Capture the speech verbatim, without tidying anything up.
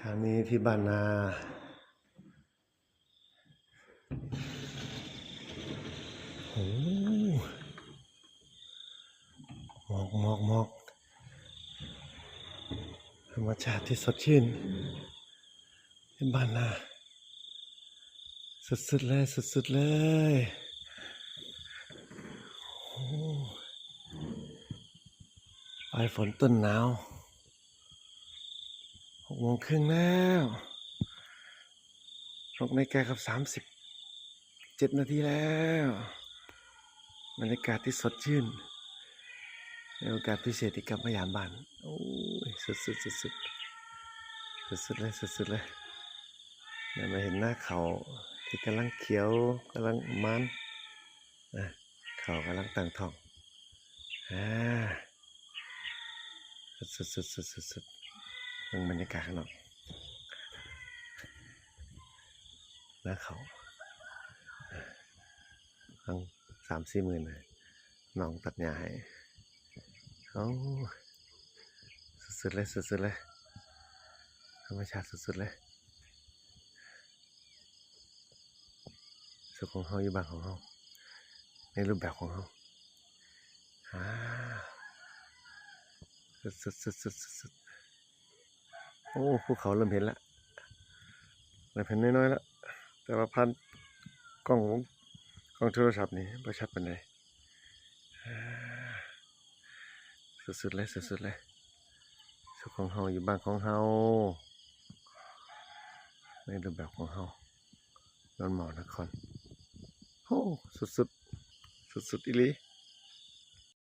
ทางนี้ที่บ้านนา โอ้ หมอก หมอก หมอก ธรรมชาติที่สดชื่น ที่บ้านนา สุดๆเลย สุดๆเลย โอ้ ปลายฝนต้นหนาว หกโมงครึ่งแล้ว หกนาฬิกากับสามสิบเจ็ดนาทีแล้ว บรรยากาศที่สดชื่น ในโอกาสพิเศษที่กลับมายามบ้าน โอ้ย สุดๆ สุดๆ สุดๆเลย สุดๆเลย เดี๋ยวมาเห็นนาข้าวที่กำลังเขียว กำลังมัน อ่ะ ข้าวกำลังตั้งท้อง อ่า สุดๆ สุดๆ สุดๆ เบิ่งบรรยากาศข้างนอก นาข้าว ทั้งสามสี่หมื่นเลย น้องตัดหญ้าให้ โอ้ สุดๆเลย สุดๆเลย ธรรมชาติสุดๆเลย สุขของเฮาอยู่บ้านของเฮา ในรูปแบบของเฮา อ่า สุดๆ สุดๆ สุดๆ สุดๆ โอ้ ภูเขาเริ่มเห็นละ เริ่มเห็นน้อยๆละ แต่ว่าผ่านกล้องวง กล้องโทรศัพท์นี่บ่ชัดปานใด อ่า สุดๆเลย สุดๆเลย สุขของเฮาอยู่บ้านของเฮา ในรูปแบบของเฮา ดอนหมอกนคร โอ้ สุดๆ สุดๆอีหลี